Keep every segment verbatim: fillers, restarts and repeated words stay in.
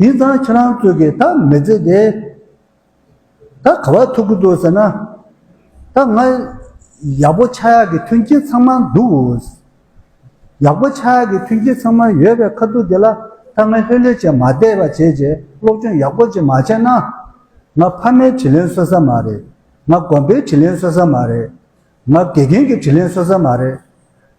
ཡིན་ཙང་ཁྱེད་རང་ཚོ་གིས་ད་མི་ཚེ་དེ་ད་ག་བ་ཐུག་གི་འདུག་ཟེར་ན། ད་ང་ཡག་པོ་ཆགས་ཡག་གི་མཐུན་རྐྱེན་ཚང་མ་འདུག། ཡག་པོ་ཆགས་ཡག་གི་མཐུན་རྐྱེན་ཚང་མ་ཡོད་པའི་ཁ་ཐུག་དེ་ལ་ད་ང་ལྷོད་ལྷོད་བྱས་མ་བསྡད་པ་བྱས་རྗེས་སློབ་སྦྱོང་ཡག་པོ་ཅིག་མ་བྱས་ན། ང་ཕ་མའི་དྲིན་ལན་གསོ་ས་མ་རེད། ང་དགོན་པའི་དྲིན་ལན་གསོ་ས་མ་རེད། ང་དགེ་རྒན་གྱི་དྲིན་ལན་གསོ་ས་མ་རེད།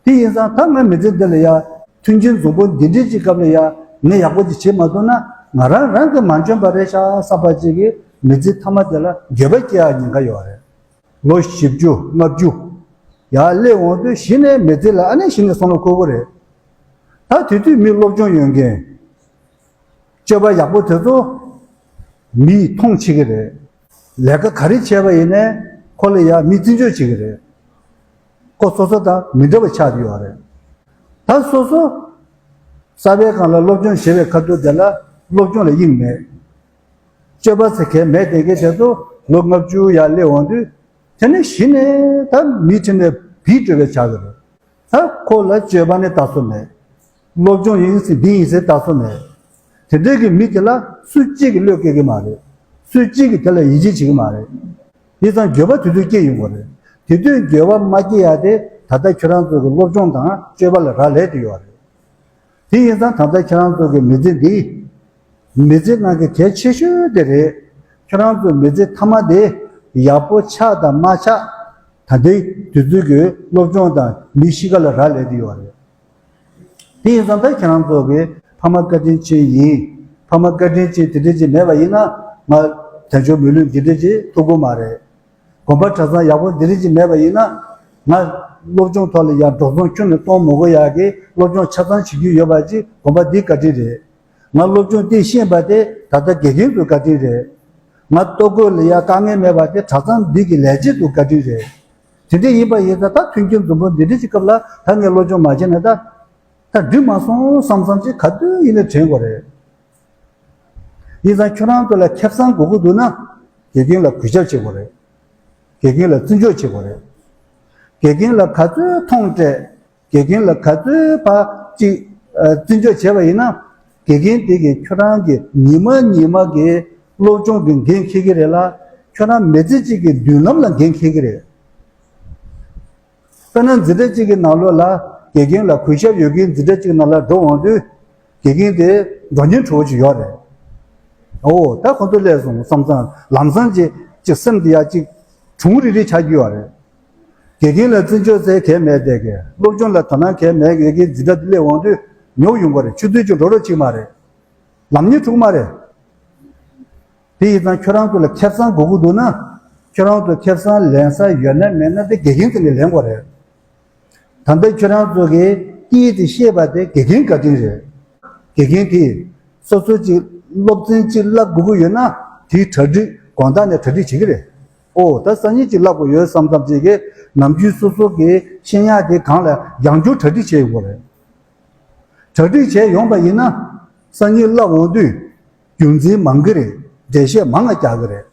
དེ་ཡིན་ཙང་ད་ང་མི་ཚེ་འདི་ལ་ཡ་མཐུན་རྐྱེན་འཛོམས་པོ་འདི་འདྲའི་ཅིག་སྐབས་ལ་ཡ་ངས་ཡག་པོ་ཅིག་བྱེད་མ་ཐུབ་ན་ང་རང་རང་གི་མ་འཇོན་པ་རེད་ཤག་བསམ་པ་ཅིག་གིས་མི་ཚེ་མཐའ་མ་དེ་ལ་འགྱོད་པ་སྐྱེ་ཡག་ཉེན་ཁ་ཡོད་རེད། ལོ་བཞི་བཅུ་ལྔ་བཅུ་ཡར་སླེབས་འོང་དུས་གཞི་ནས་མི་ཚེ་ལ་ཨ་ནེ་གཞི་ནས་བསམ་བློ་འཁོར་གི་རེད། ད་དེ་དུས་མི་སློབ་སྦྱོང་ཡོད་མཁན། སྤྱོད་པ་ཡག་པོ་དེ་ཚོ་མིས་མཐོང་བྱེད་ཀྱི་རེད། ལས་ཀ་ག་རེ་བྱས་པ་ཡིན་ནའི་ཁོ་ལ་ཡ་མིས་བརྩི་འཇོག་བྱེད་ཀྱི་རེད། ཁོ་སོ་སོ་དང་མི་འདྲ་བ་ཆགས་ཀྱི་ཡོད་རེད། ད་སོ་སོ་གསར་པའི་སྒང་ལ་སློབ་སྦྱོང་བྱེད་པའི་ཁ་ཐུག་དེ་ལ་སློབ་སྦྱོང་ལ་དབྱིངས་མེད། སྤྱོད་པ་ཚེ་གལ་མེད་བསྡད་མཁན་དེ་ཚོ་ལོ་ལྔ་བཅུ་ཡར་སླེབས་འོང་དུས་དེ་ནས་གཞི་ནས་ད་མིའི་དྲིན་ལན་བིས་སྤྲོད་པའི་ཆགས་ཀྱི་རེད། ད་ཁོ་ལ་སྤྱོད་པ་ནི་ལྟ་སྲོལ་མེད། སློབ་སྦྱོང་ཡིན་ཟེར་འདི་ཡིན་ཟེར་ལྟ་སྲོལ་མེད། དེ་འདྲའི་གི་མི་དེ་ལ་སུ་གཅིག་གིས་བློ་སྐྱེ་གི་མ་རེད། སུ་གཅིག་གིས་དེ་ལ་ཡིད་ཆེས་བྱེད་ཀྱི་མ་རེད། ཡིན་ཙང་འགྱོད་པ་དེ་དུས་སྐྱེ་ཡོང་གི་རེད། དེ་དུས་འགྱོད་པ་མ་སྐྱེ་ཡ་དེ་ད་ལྟ་ཁྱོད་རང་ཚོ་གི་སློབ་སྦྱོང་དང་སྤྱོད་པ་ལ་རག་ལས་དེ་ཡོད་རེད། དེ་ཡིན་ཙང་ད་ལྟ་ཁྱེད་རང་ཚོ་གི་མི་ཚེ་འདི། མི་ཚེ་ནང་གི་གལ་ཆེ་ཤོས་དེ་རེད། ཁྱེད་རང་ཚོའི་མི་ཚེ་མཐའ་མ་དེ་ཡག་པོ་ཆགས་དང་མ་ཆགས། ད་ལྟའི་དུས་ཚོད་ཀྱི་སློབ་སྦྱོང་དང་མིའི་གཤིས་ཀ་ལ་རག་ལས་ཀྱི་ཡོད་རེད། དེ་ཡིན་ཙང་ད་ཁྱེད་རང་ཚོ་གི་ཕ་མ་བཀའ་དྲིན་ཅན་ཡིན། ཕ་མ་བཀའ་དྲིན་ཅན་དེ་འདྲ་ཅིག་མེད་པ་ཡིན་ན་ང་དལ་འབྱོར་མི་ལུས་འདི་འདྲ་ཅིག་ཐོབ་ཀྱི་མ་རེད། དགོན་པ་གྲྭ་ཚང་ཡག་པོ་འདི་རིགས་ཅིག་མེད་པ་ཡིན་ན། ང་སློབ་སྦྱོང་ཐོག་ལ་ཡང་འགྲོ་སོང་ཁྱོན་ནས་གཏོང་མི་དགོས་ཡག་གི་སློབ་སྦྱོང་ཆ་ཚང་བྱེད་རྒྱུ་ཡོད་པ་ཅིག་དགོན་པ་འདིའི་བཀའ་དྲིན་རེད། ང་སློབ་སྦྱོང་འདི་ཤེས་པ་དེ་ད་ལྟ་དགེ་རྒན་ཚོའི་བཀའ་དྲིན་རེད། ང་ལྟོ་གོས་ལ་ཡང་དཀའ་ངལ་མེད་པ་དེ་གྲྭ་ཚང་འདི་གི་ལས་བྱེད་ཚོའི་བཀའ་དྲིན་རེད། དེ་འདྲ་ཡིན་པ་ཡིན་ཙང་ད་མཐུན་རྐྱེན་འཛོམས་པོ་འདི་འདྲ་ཅིག་སྐབས་ལ་ད་ངས་སློབ་སྦྱོང་མ་བྱས་ན་ད་ད་འགྲིག་མ་སོང་བསམ་བསམ་ཅིག་ག་དུས་ཡིན་ན་དྲན་དགོས་རེད། ཡིན་ཙང་ཁྱོད་རང་ཚོ་ལ་ཁེ་བཟང་དགོས་ཀྱི་འདུག་ན། དགེ་རྒན་ལ་གུས་ཞབས་བྱེད་དགོས་རེད། དགེ་རྒན་ལ་བརྩི་འཇོག་བྱེད་དགོས་རེད། དགེ་རྒན་ལ་ག་ཚོད་མཐོང་སྤྲད། དགེ་རྒན་ལ་ག་ཚོད་ཕར་ཅིག་ཨ། བརྩི་འཇོག་བྱས་པ་ཡིན་ན། དགེ་རྒན་དེ་གིས་ཁྱོད་རང་གི་ཉི་མ་ཉི་མ་གི་སློབ་སྦྱོང་གི་འགན་འཁྱེར་གྱི་རེད་ལ། ཁྱོད་རང་མི་ཚེ་གཅིག་གི་མདུན་ལམ་ལ་འགན་འཁྱེར་གྱི་རེད། དཔེར་ན་འཛིན་གྲྭ་གཅིག་གི་ནང་ལོགས་ལ་དགེ་རྒན་ལ་གུས་ཞབས་ཡོད་མཁན་འཛིན་གྲྭ་གཅིག་ནང་ལ་འགྲོ་འོང་དུས། དགེ་རྒན་དེ་འགྲོ་སྙིང་བྲོ་བོ་ཅིག་ཡོད་རེད། ཨོ་ད་ཁོ་ཚོ་སླེབས་སོང་བསམ་ཙང་ལམ་སང་ཅིག་ཅིག་སེམས་དེ་ཡ་ཅིག་གྲུང་རིག་རིག་ཆགས་ཀྱི་ཡོད་རེད། དགེ་རྒན་ལ་བརྩི་འཇོག་ཟེར་གང་ཡང་མེད་བསྡད་མཁན། སློབ་སྦྱོང་ལ་དོ་སྣང་གང་ཡང་མེད་མཁན་གྱི་འཛིན་གྲྭ་དེ་སླེབས་འོང་དུས་ཉོབ་ཡོང་གི་རེད། ཆུ་ཚོད་ཅིག་འགྲོ་རོགས་བྱེད་ཀྱི་མ་རེད། ལམ་སྙིང་བྲོ་གི་མ་རེད། དེ་ཡིན་ཙང་ཁྱོད་རང་ཚོ་ལ་ཁེ་བཟང་དགོས་ཀྱི་འདུག་ན། ཁྱོད་རང་ཚོ་ཁེ་བཟང་ལེན་ས་ཡོད་ན་མེད་ན་དེ་དགེ་རྒན་ཚོ་ནས་ལེན་དགོས་རེད། ད་ལྟ་ཁྱོད་རང་ཚོ་གིས་སྐད་དེ་ཤེས་པ་དེ་དགེ་རྒན་བཀའ་དྲིན་རེད། དགེ་རྒན་དེས་སོ་སོ་ཅིག་སློབ་ཚན་ཅིག་བསླབ་དགོས་ཀྱི་ཡོད་ན་དེའི་གྲ་སྒྲིག་དགོང་དག་ནས་གྲ་སྒྲིག་བྱེད་ཀྱི་རེད། ཨོ་ད་སང་ཉིན་ཅིག་བསླབ་དགོས་ཡོད་བསམ་བསམ་ཅིག་གིས་ནམ་རྒྱུན་སོ་སོ་གི་ཤེས་ཡག་དེ་སྒང་ལ་ཡང་བསྐྱར་གྲ་སྒྲིག་བྱེད་དགོས་རེད། གྲ་སྒྲིག་བྱས་ཡོང་པ་ཡིན་ན། སང་ཉིན་བསླབ་འོང་དུས་རྒྱུ་མཚན་མང་གི་རེད། འགྲེལ་བཤད་མང་ང་རྒྱག་གི་རེད།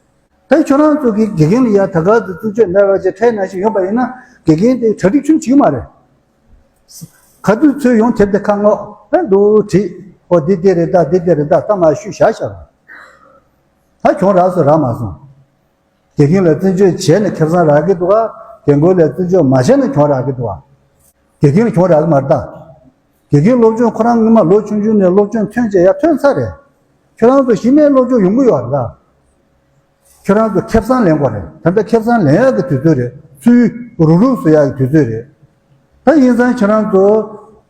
ད་ཁྱོད་རང་ཚོ་གིས་དགེ་རྒན་ལ་ཡ་ད་ག་ཚོད་བརྩི་འཇོག་མེད་པ་ཅིག་ཁྲལ་ནང་བཞིན་ཡོང་པ་ཡིན་ན་དགེ་རྒན་དེ་གྲ་སྒྲིག་ཁྱོན་བྱེད་ཀྱི་མ་རེད། ག་དུས་ཚོད་ཡོང་དེབ་དེ་ཁ་སྔོག་ཨེ་འདུག་བྲིས། ཨོ་འདི་འདི་རེད་ད་འདི་འདི་རེད་ད་ད་མ་ཞུས་བཞག་བཞག་ད་གྱོང་རག་སོང་རག་མ་སོང་། དགེ་རྒན་ལ་བརྩི་འཇོག་བྱས་ནས་ཁེ་བཟང་རག་གི་འདུག་ག་རྒན་རྒོན་ལ་བརྩི་འཇོག་མ་བྱས་ན་གྱོང་རག་གི་འདུག་ག་དགེ་རྒན་ལ་གྱོང་རག་གི་མ་རེད་ད། དགེ་རྒན་སློབ་སྦྱོང་ཁོ་རང་སྔོན་མ་ལོ་ཆུང་ཆུང་ནས་སློབ་སྦྱོང་ཐོན་བྱས་ཡར་ཐོན་ཚར་རེད། ཁྱོད་རང་ཚོ་གཞི་ནས་སློབ་སྦྱོང་ཡོང་གི་ཡོད་རེད་ད། ཁྱོད་རང་ཚོ་ཁེ་བཟང་ལེན་དགོས་རེད། ད་ལྟ་ཁེ་བཟང་ལེན་ཡག་གི་དུས་ཚོད་རེད། ཚུར་རུག་རུག་བཟོ་ཡག་གི་དུས་ཚོད་རེད། ད་ཡིན་ཙང་ཁྱེད་རང་ཚོ་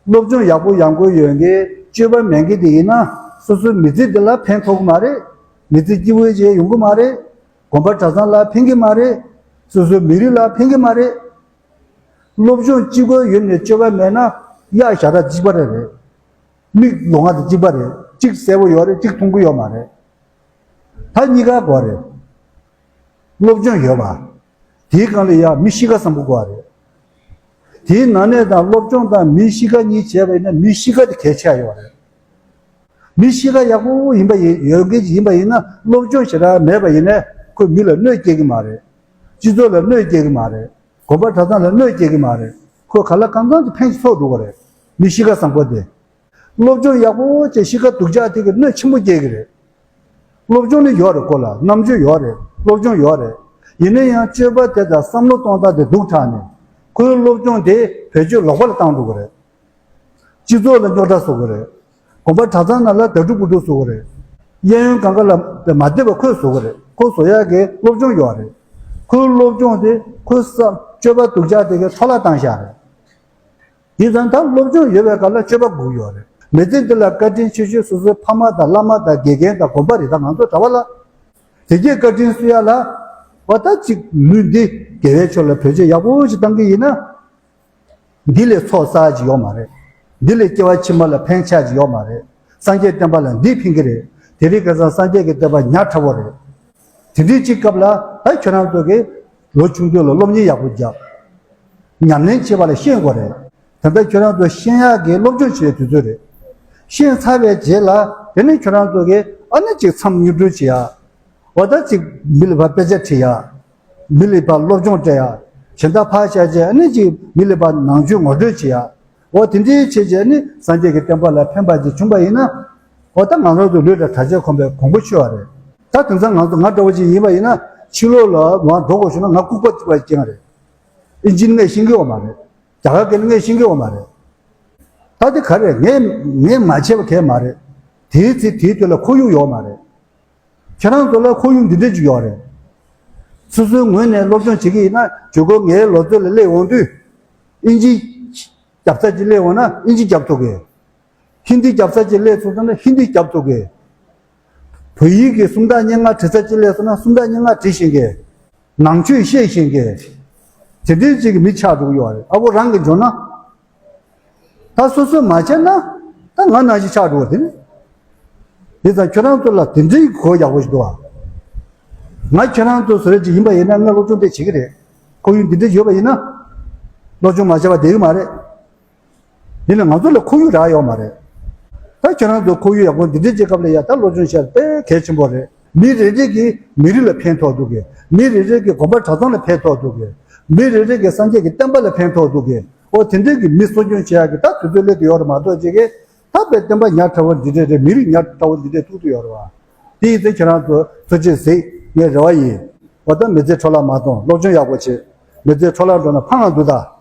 སློབ་སྦྱོང་ཡག་པོ་ཡོང་གི་ཡོད་མཁན་སྤྱོད་པ་མེད་མཁན་དེ་ཡིན་ན་སོ་སོའི་མི་ཚེ་འདི་ལ་ཕན་ཐོགས་ཀྱི་མ་རེད། མི་ཚེ་སྐྱིད་པོ་ཅིག་ཡོང་གི་མ་རེད། དགོན་པ་གྲྭ་ཚང་ལ་ཕན་གྱི་མ་རེད། སོ་སོའི་མི་རིགས་ལ་ཕན་གྱི་མ་རེད། སློབ་སྦྱོང་གཅིག་པོ་ཡོད་ནས་སྤྱོད་པ་མེད་ན་གཡག་ཞ་དྲག་གཅིག་པ་རེད་རེད། མིག་ལོང་བ་དང་གཅིག་པ་རེད། གཅིག་གསལ་པོ་ཡོད་རེད། གཅིག་མཐོང་གི་ཡོད་མ་རེད། ད་གཉིས་ཀ་དགོས་རེད། སློབ་སྦྱོང་ཡོད་པ། དེའི་སྒང་ལ་ཡང་མི་གཤིས་ཀ་བཟང་པོ་དགོས་པ་རེད། དེའི་ནང་ནས་དང་སློབ་སྦྱོང་དང་མི་གཤིས་ཀ་གཉིས་བྱས་པ་ཡིན་ན་མི་གཤིས་ཀ་དེ་གལ་ཆེ་བ་ཡོད་རེད། མི་གཤིས་ཀ་ཡག་པོ་ཡིན་པ་ཡིན་ཡོད་མཁན་ཅིག་ཡིན་པ་ཡིན་ན་སློབ་སྦྱོང་ཞེ་དྲག་མེད་པ་ཡིན་ནའི་ཁོས་མི་ལ་གནོད་སྐྱེལ་གྱི་མ་རེད། སྤྱི་ཚོགས་ལ་གནོད་སྐྱེལ་གྱི་མ་རེད། དགོན་པ་གྲྭ་ཚང་ལ་གནོད་སྐྱེལ་གྱི་མ་རེད། ཁོས་ག་ལ་གང་འཚམ་གྱི་ཕན་ཞིག་ཐོགས་འགྲོ་གི་རེད། མི་གཤིས་ཀ་བཟང་པོ་དེ། སློབ་སྦྱོང་ཡག་པོ་བྱས་གཤིས་ཀ་སྡུག་ཅག་དེ་གི་གནོད་ཆེན་པོ་སྐྱེལ་གི་རེད། སློབ་སྦྱོང་ནི་ཡོད་རེད། ཁོ་ལ་རྣམ་དཔྱོད་ཡོད་རེད། སློབ་སྦྱོང་ཡོད་རེད། ཡིན་ན་ཡང་སྤྱོད་པ་དེ་དང་བསམ་བློ་གཏོང་སྟངས་དེ་སྡུག་དྲགས་ནས། ཁོའི་སློབ་སྦྱོང་དེ་བེད་སྤྱོད་ལོག་པ་ལ་བཏང་འགྲོ་གི་རེད། སྤྱི་ཚོགས་ལ་རྙོག་དྲ་བཟོ་གི་རེད། དགོན་པ་གྲྭ་ཚང་ནང་ལ་དགྲ་འབུ་དགྲ་བཟོ་གི་རེད། གཡས་གཡོན་གང་ག་ལ་མ་བདེ་བ་ཁོས་བཟོ་གི་རེད། ཁོ་བཟོ་ཡག་གི་སློབ་སྦྱོང་ཡོད་རེད། ཁོའི་སློབ་སྦྱོང་དེ་ཁོའི་བསམ་སྤྱོད་པ་སྡུག་ཅག་དེ་གའི་འཕྲོ་བརླག་བཏང་བཞག་རེད། ཡིན་ཙང་ད་སློབ་སྦྱོང་ཡོད་པའི་སྐབས་ལ་སྤྱོད་པ་དགོས་ཡོད་རེད། མི་ཚེ་འདི་ལ་བཀའ་དྲིན་ཆེ་ཤོས་སོ་སོའི་ཕ་མ་དང་བླ་མ་དང་དགེ་རྒན་དང་དགོན་པ་རེད། ད་ང་ཚོ་གྲྭ་པ་ལ་དེ་གའི་བཀའ་དྲིན་གསོ་ཡག་ལ། འོ་ད་ཅིག་ལུས་འདི་དགེ་བའི་ཕྱོགས་ལ་བེད་སྤྱོད་ཡག་པོ་ཞིག་བཏང་གི་ཡིན་ན། འདི་ལས་ཚོགས་བསགས་ཀྱི་ཡོད་མ་རེད། འདི་ལས་སྐྱེ་བ་ཕྱི་མ་ལ་ཕན་ཆགས་ཀྱི་ཡོད་མ་རེད། སངས་རྒྱས་བསྟན་པ་ལ་འདིས་ཕན་གྱི་རེད། དེ་རིང་ཁ་སང་སངས་རྒྱས་ཀྱི་བསྟན་པ་ཉག་ཕྲ་བོ་རེད། དེ་འདྲའི་ཅིག་སྐབས་ལ་ད་ཁྱོད་རང་ཚོ་གིས་ལོ་ཆུང་དུས་ལ་སློབ་གཉེར་ཡག་པོ་རྒྱབ། ཉམས་ལེན་བྱེད་པ་ལ་ཤེས་དགོས་རེད། ད་ལྟ་ཁྱོད་རང་ཚོ་ཤེས་ཡག་གི་སློབ་སྦྱོང་བྱེད་དུས་ཚོད་རེད། ཤེས་ཚར་བའི་རྗེས་ལ་དེ་ནས་ཁྱོད་རང་ཚོ་གིས་ཨ་ནི་ཅིག་མཚམས་སྙོམས་སྒྲིག་བྱེད་ཡག་འོ་ད་ཅིག་མི་ལ་ཕར་དཔེ་ཆ་ཁྲིད་ཡག་མི་ལ་ཕར་སློབ་སྦྱོང་སྤྲད་ཡག་གཞན་དག་ཕར་བཞག་བྱས་ཨ་ནི་ཅིག་མི་ལ་ཕར་ནང་ཆོས་ངོ་སྤྲོད་བྱེད་ཡག་འོ་དེ་འདྲའི་བྱས་བྱས་ནི་སངས་རྒྱས་ཀྱི་བསྟན་པ་ལ་ཕན་པ་ཅིག་བྱུང་པ་ཡིན་ན། འོ་ད་ང་རང་ཚོ་ལུས་དང་གྲྭ་ཆས་གོན་པའི་གོང་བུ་ཆོད་པ་རེད། ད་དེང་སང་ང་ཚོ་ང་འདྲ་བོ་ཅིག་ཡིན་པ་ཡིན་ན་ཕྱི་ལོགས་ལ་མར་འགྲོ་དགོས་བྱུང་ན་ང་ལྐུགས་པ་གཅིག་པ་ཅན་རེད། ཨིན་ཇི་ནི་ངས་ཤེས་ཀྱི་ཡོད་མ་རེད། རྒྱ་གར་སྐད་ནི་ངས་ཤེས་ཀྱི་ཡོད་མ་རེད། ད་དེ་ག་རེད། ངས་ངས་མ་བྱས་པ་གང་ཡང་མ་རེད། དེའི་ཚེ་དེའི་དུས་ལ་ཁོར་ཡུག་ཡོད་མ་རེད། ཁྱེད་རང་ཚོ་ལ་ཁོར་ཡུག་འདི་འདྲ་ཅིག་ཡོད་རེད། སོ་སོའི་ངོས་ནས་སློབ་སྦྱོང་བྱེད་ཀྱི་ཡིན་ན་ཇོ་ཁོ་ངའི་ལོ་ཚོད་ལ་སླེབས་འོང་དུས། ཨིན་ཇི་རྒྱབ་ས་ཅིག་སླེབས་འོང་ན་ཨིན་ཇི་རྒྱབ་ཐུབ་གི། ཧིན་དི་རྒྱབ་ས་ཅིག་སླེབས་སོང་ཙང་ན་ཧིན་དི་རྒྱབ་ཐུབ་གི། བོད་ཡིག་གི་སུམ་རྟགས་སྙན་ངག་བྲི་ས་ཅིག་སླེབས་སོང་ན་སུམ་རྟགས་སྙན་ངག་བྲི་ཤེས་མཁན། ནང་ཆོས་ཤེས་ཤེས་མཁན། དེ་འདྲའི་ཅིག་གི་མི་ཆགས་འགྲོ་གི་ཡོད་རེད། ཨ་ཁོ་རང་གིས་འཇོན་ན། ད་སོ་སོས་མ་བྱས་ན། ད་ང་ནང་བཞིན་ཆགས་འགྲོ་བ་དེ་ནི། དེ་ཙང་ཁྱོད་རང་ཚོ་ལ་དེ་འདྲའི་གོ་ཡག་པོ་ཞིག་འདུག་ཨ། ང་ཁྱོད་རང་ཚོ་བཟོ་རེ་ཅིག་ཡིན་པ་ཡིན་ན་ང་སློབ་སྦྱོང་དེ་བྱེད་ཀྱི་རེད། ཁོར་ཡུག་འདི་འདྲ་ཡོད་པ་ཡིན་ན། སློབ་སྦྱོང་མ་བྱས་པ་བསྡད་ཀྱི་མ་རེད། ཡིན་ནའང་ང་ཚོ་ལ་ཁོར་ཡུག་རག་ཡོད་མ་རེད། ད་ཁྱོད་རང་ཚོ་ཁོར་ཡུག་ཡག་པོ་འདི་འདྲའི་སྐབས་ལ་ཡ་ད་སློབ་སྦྱོང་བྱས་དཔེ་གལ་ཆེན་པོ་རེད། མི་རེ་རེ་གིས་མི་རིགས་ལ་ཕན་ཐོགས་འདུག་གས། མི་རེ་རེ་གིས་དགོན་པ་གྲྭ་ཚང་ལ་ཕན་ཐོགས་འདུག་གས། མི་རེ་རེ་གིས་སངས་རྒྱས་ཀྱི་བསྟན་པ་ལ་ཕན་ཐོགས་འདུག་གས། ཨོ་དེ་འདྲའི་གི་མི་གསོ་སྐྱོང་བྱེད་ཡག་གི་ད་དུས་ཚོད་སླེབས་དུ་ཡོད་རེད་མ་གཏོགས་ཅིག་གིས་ད་དཔེ་བསྟན་པ་ཉག་ཕྲ་བོ་འདི་འདྲ་རེད། མི་རིགས་ཉག་ཕྲ་བོ་འདི་འདྲ་ཐུག་དུ་ཡོད་རེད་བ། དེ་ཡིན་ཚེ་ཁྱེད་རང་ཚོ་ཐུགས་རྗེ་གཟིགས། ངའི་རེ་བ་ཡིན། ཨོ་ད་མི་ཚེ་འཕྲོ་བརླག་མ་གཏོང་། སློབ་སྦྱོང་ཡག་པོ་བྱེད། མི་ཚེ་འཕྲོ་བརླག་འགྲོ་ན་ཕངས་ང་འདུག་ད།